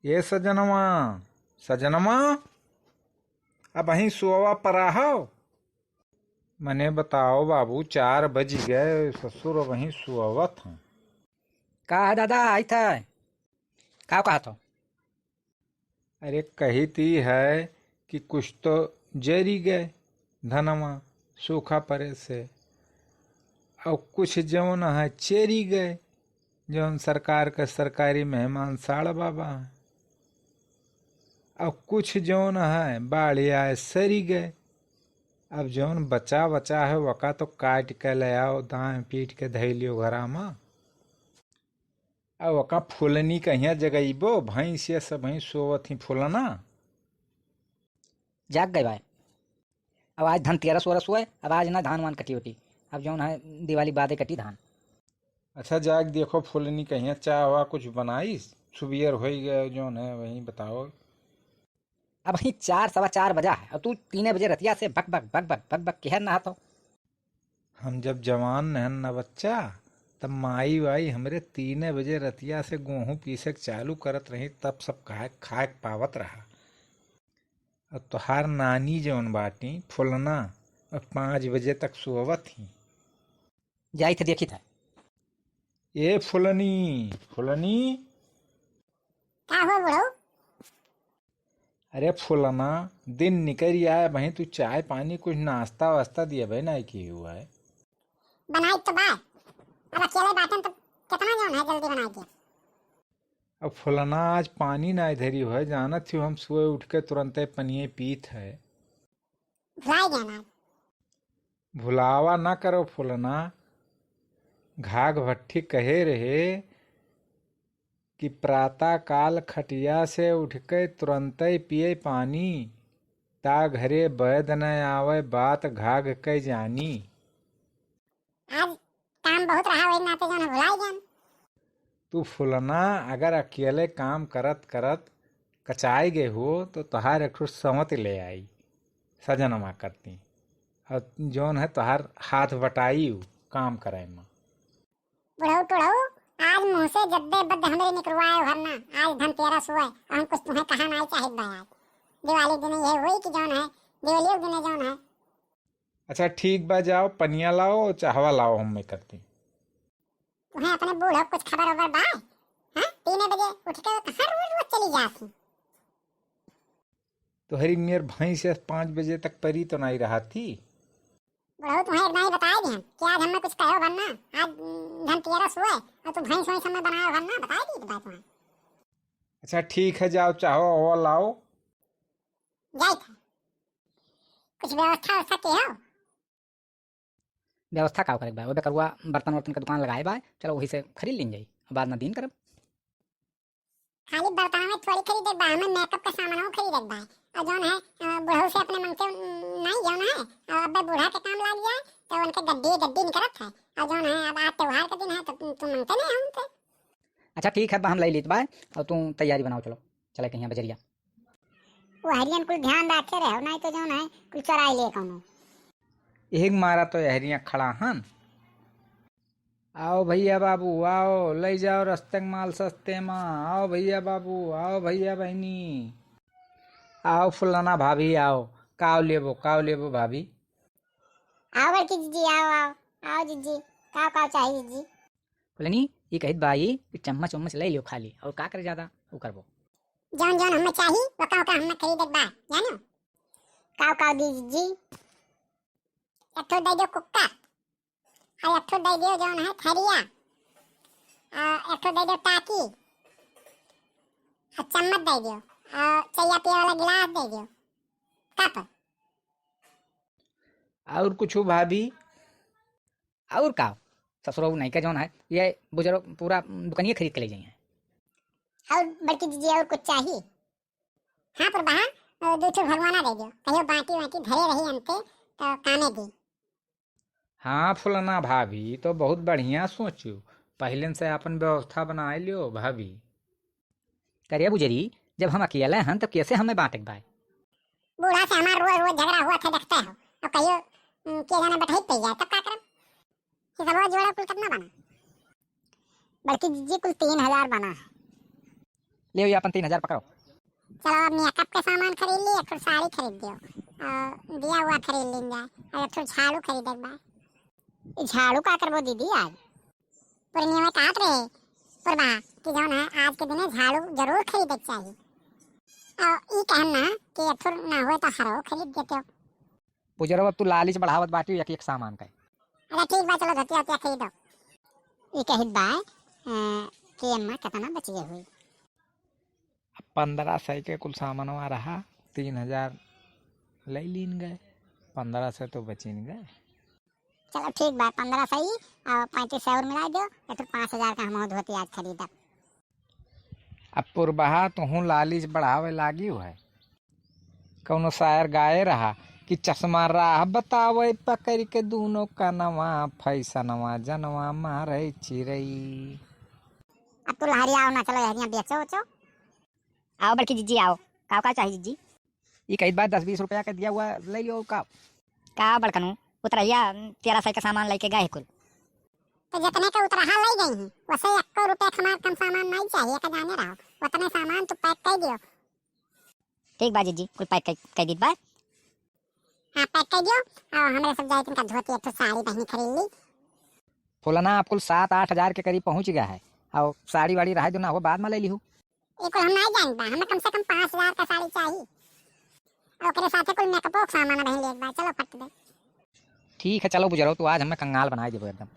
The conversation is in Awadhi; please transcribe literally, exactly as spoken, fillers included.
ए सजनवा, सजनवा, अबहीं सोवा परा हो? मने बताओ बाबू, चार बजि गए, ससुर अबहीं सोवत हैं। का है दादा, आइत है? का कहत हो? अरे कहित ई है कि कुछ तो जरि गए धनवा सूखा परे से, अउर कुछ जौन है चेरि गए, जौन सरकार के सरकारी मेहमान साड़ बाबा है, अउर कुछ जौन है बाढ़ि आए सरि गए। अब जौन बचा बचा है वका तो काटि के ले आओ, दाएं पीट के धइ लियो घरा मा। अब ओका फुलनी कहिया जगइबो, भैंस ये सब भैंस सोवत ही फुलना। जाग गए बाय। अब आज धनतेरस वरस हुए, अब आज ना धान वान कटी वटी, अब जौन है दिवाली बादे कटी धान। अच्छा जाग देखो फुलनी कहिया चाह वा कुछ बनाइस, सुबियर होई गए जौन है वही बताओ। अब ही चार सवा चार बजा है, और तू तीने बजे रतिया से बक बक, बक बक, बक बक केहर नहात हो। हम जब जवान नहन न बच्चा, तब माई वाई हमरे तीने बजे रतिया से गोहूँ पीसे के चालू करत रही, तब सब खाए, खाए के पावत रहा। और तोहार नानी जौन बाटी, फुलना, अब पाँच बजे तक सोवत ही। जाइत देखित है। ए फुलनी, फुलनी। का हुआ बुढ़ऊ? अरे फुलना, दिन निकरि आए, वहीं तू चाय पानी कुछ नाश्ता वास्ता दिया भाई ना की हुआ है। बनाई तो बा, अब अकेले बाटन तो कितना जौन है जल्दी बनाई दे। अब फुलना आज पानी ना धरी हुआ है, जानत थी हम सुबह उठ के तुरंते पनिये पीत है। भुलाए गया ना। भुलावा ना करो फुलना, घाघ भट्ठी कहे रहे कि प्रातः काल खटिया से उठ के तुरंतै पिए पानी, ता घरे बैद न आवे बात घाघ कै जानी। आज काम बहुत रहा, वही नाते जौन है भुलाए गया। तू फुलना अगर अकेले काम करत करत कचाए गए हो तो तोहार एक ठो सवत ले आई, सजनमा करती, और जौन है तोहार हाथ बटाई उ काम करे में। बुढ़ऊ टुढ़ऊ, आज मुँह से जद्दे बद्द हमरे निकरवाए हरना, आज धनतेरस हुए, और हम कुछ तुम्हें कहा नाई चाहित बा आज। दिवाली दिन ये हुई कि जौन है, दिवाली दिन जौन है। अच्छा ठीक बा, जाओ पनिया लाओ, चाहवा लाओ, हम मैं करती। तुम्हें अपने बूढ़ो कुछ खबर ओबर बा? हाँ, तीने बजे उठ के कहाँ रोज रोज चली जाती? तोहरी मेर भैंस पाँच बजे तक परी तो नहीं रहा थी। बुढ़ऊ तुम्हें एक नहीं बताए दिहन कि आज हमें कुछ कहो भर ना, आज धनतेरस हुए और तू भैंस वैंस हमें बनाए भर ना, बताए दी तो बात वहाँ। अच्छा ठीक है, जाओ चाहो वो लाओ। जाइत है। कुछ व्यवस्था व्यवस्था के हो? व्यवस्था का करे के बा? वो बेकरुआ बर्तन वर्तन के दुकान लगाए बा, चलो वही से खरीद लीन जाई, बाद में दीन करब। खाली बर्तन में थोड़ी खरीदे के बा, हमें मेकअप का सामान खरीदे के बा। और जौन है, अ, बुढ़ऊ से अपने मंगते नहीं जौन है, और अब बूढ़ा के काम लाग जाए तो उनके गड्डी गड्डी निकलत है। और जौन है, अब आज त्योहार का दिन है तो तुम, तुम मंगते नहीं हो उनसे। अच्छा ठीक है, बा हम ले लीत बा, और तू तैयारी बनाओ, चलो चले कहीं बजरिया। वो हरियन कुल ध्यान रखे रहे, नहीं तो जौन है कुल चराई ले कौनो। यही मारा तो यहरिया खड़ा हन। आओ भैया बाबू आओ, ले जाओ रस्ते के माल सस्ते मा। आओ भैया बाबू, आओ भैया बहिनी, आओ फुलाना भाभी आओ। काव लेबो, काव लेबो भाभी? आओ बड़की जिज्जी, आओ आओ। आओ जिज्जी, काव काव चाही जिज्जी? फुलनी, ये कहित बाई कि चम्मच उम्मच ले लियो खाली, और का करे ज्यादा वो करबो। जौन जौन हमें चाही, वका वका हमें खरीदे के बा, जानो? काव काव दी जिज्जी? एक ठो दे दो कुकर, और एक ठो दे दो जौन है थरिया, और एक ठो दे दो टाकी, और चम्मच दे दो, और चैया पिए वाला गिलास दे दो, कप। और कुछ भाभी? और का? ससुरऊ नहीं का जौन है, ये बुजुर्ग पूरा दुकानिए खरीद के ले जाइए। और बड़की जिज्जी और कुछ चाही? हाँ, पर बहा, अ, दू ठो भगवाना दे दियो। कहियो बाटी वाटी धरे रही हमके, तो कामे दी। हाँ, फुलना भाभी, तो बहुत बढ़िया सोचू। पहले से अपन व्यवस्था बनाए लियो, भाभी। करे बुजरी, जब हम अकेले हन, तब कैसे हमें बांटे के बाय? बूढ़ा से हमार रोज रोज झगड़ा हुआ था, देखते हो। अब कहियो, उम, के जाने बैठाई पे जाए, तब का करब? हिसबवा जोड़ा कुल कितना बना? बड़की जिज्जी, कुल तीन हजार बना है। ले, ये अपन तीन हजार पकड़ो। चलो, अब मेकअप के सामान खरीद ली, एक ठो साड़ी खरीद दियो, और दिया हुआ खरीद लीन जाए, और एक ठो झाड़ू खरीदे के बा। ई झाड़ू का करबो दीदी आज? पूर्णिया में कहत रहे पुरबा कि जौन है, आज के दिने झाड़ू जरूर खरीदे के चाही। और ई कहन ना कि एक ठो ना हुए तो हरो खरीद देते हो। पुजरो, अब तू लालिच बढ़ावत बाटी एक एक सामान का। अच्छा ठीक बा, चलो धोतिया वोतिया खरीदो। ई कहित बा, अ, कि अम्मा कितना बचिए हुई? अब पन्द्रह सौ के कुल सामानवा रहा, तीन हजार ले लीन गए, पन्द्रह सौ तो बचिन गए। चलो ठीक बा, पन्द्रह सौ और पैंतीस सौ और मिला दो, या फिर पाँच हजार का हम धोती आज खरीदब। अब पुरबहा तुहूँ लालिच बढ़ावे लागी है। कौनो शायर गाए रहा कि चश्मा राह बतावे पकड़ के दूनो कनवा, फैसनवा जनवा मारे चिरई। अब तू लहरिया आओ ना, चलो लहरिया बेचो उचो। आओ बड़की जिज्जी आओ, का का चाही जिज्जी? ई कहित बा दस बीस रुपया के दिया हुआ ले लियो का? का बड़कनू, उतरैया तेरह सौ के सामान लेके गए कुल। तो जितने के उतरहा ले गई हैं, वैसे एको रुपया के हमार कम सामान नहीं चाहिए, का जाने रहो, उतने सामान तू पैक कर दियो। ठीक बा जिज्जी, कुल पैक कर, कर दीत बा। हाँ, पैक कर दियो। और हमरे सब जाए तिनका धोती एक ठो साड़ी बहनी खरीद ली। फुलना, आप कुल सात आठ हजार के करीब पहुँच गया है, और साड़ी वाड़ी रहे दो ना, वो बाद में ले लिहू। ये कुल हम नहीं जानत बा, हमें कम से कम पाँच हजार का साड़ी चाहिए। और ओकरे साथे कुल मेकअपो के सामान बहन ले एक बार, चलो फट दे। ठीक है, चलो बुजरो, तू आज हमें कंगाल बनाए देबो एकदम।